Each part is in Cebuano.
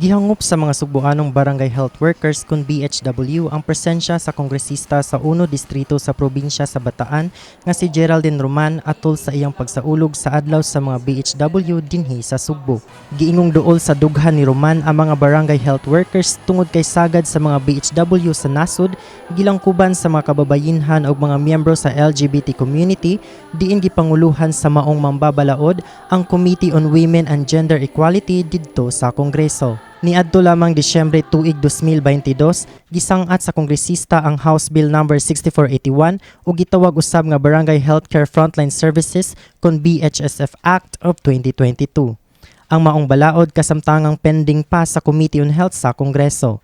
Gihangop sa mga Sugbuanong Barangay Health Workers kun BHW ang presensya sa kongresista sa Uno Distrito sa probinsya sa Bataan nga si Geraldine Roman atol sa iyang pagsaulog sa adlaw sa mga BHW dinhi sa Sugbo. Giingong duol sa dughan ni Roman ang mga barangay health workers tungod kay sagad sa mga BHW sa nasod, gilangkuban sa mga kababayinhan og mga miyembro sa LGBT community, diin gipanguluhan sa maong mambabalaod ang Committee on Women and Gender Equality didto sa Kongreso. Niadto lamang Disyembre tuig 2022, gisang-at sa kongresista ang House Bill Number 6481 ug gitawag usab nga Barangay Healthcare Frontline Services kon BHSF Act of 2022. Ang maong balaod kasamtangang pending pa sa Committee on Health sa Kongreso.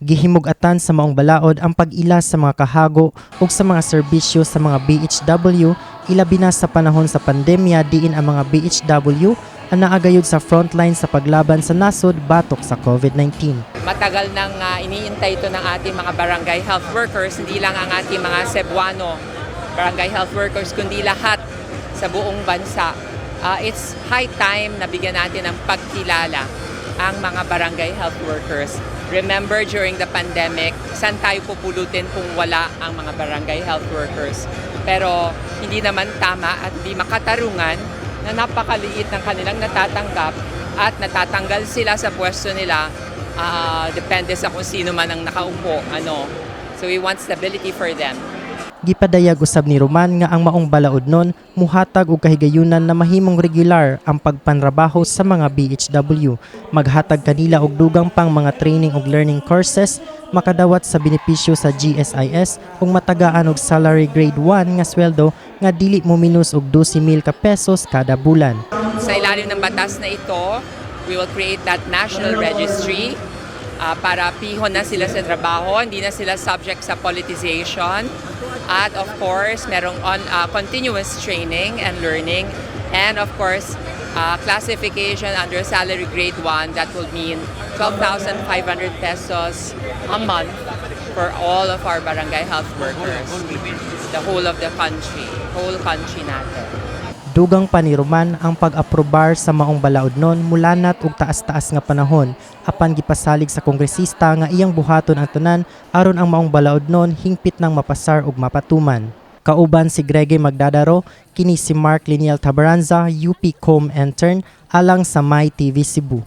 Gihimug-atan sa maong balaod ang pag-ila sa mga kahago ug sa mga serbisyo sa mga BHW, ilabi na sa panahon sa pandemya diin ang mga BHW ang naa gayud sa frontline sa paglaban sa nasod batok sa COVID-19. Matagal nang iniintay ito ng ating mga barangay health workers, hindi lang ang ating mga Cebuano barangay health workers, kundi lahat sa buong bansa. It's high time na bigyan natin ng pagkilala ang mga barangay health workers. Remember, during the pandemic, saan tayo pupulutin kung wala ang mga barangay health workers? Pero hindi naman tama at hindi makatarungan na napakaliit ng kanilang natatanggap at natatanggal sila sa pwesto nila, depende sa kung sino man ang nakaupo. Ano. So we want stability for them. Gipadayag usab ni Roman nga ang maong balaod nun muhatag og kahigayunan na mahimong regular ang pagpanrabaho sa mga BHW, maghatag kanila og dugang pang mga training ug learning courses, makadawat sa benepisyo sa GSIS ug matagaan og salary grade 1 nga sweldo nga dili mo minus og 12,000 ka pesos kada bulan. Sa ilalim ng batas na ito, we will create that national registry para piho na sila sa trabaho, hindi na sila subject sa politicization. At of course, merong continuous training and learning. And of course, classification under salary grade 1, that will mean 12,500 pesos a month for all of our barangay health workers. The whole of the country, whole country natin. Dugang pa ni Roman, ang pag-aprobar sa maong balaod nun mulanat og taas-taas nga panahon, apan gipasalig sa kongresista nga iyang buhaton ang tanan aron ang maong balaod nun hingpit nang mapasar ug mapatuman. Kauban si Grege Magdadaro, kini si Mark Liniel Tabaranza, UP Com Intern, alang sa My TV Cebu.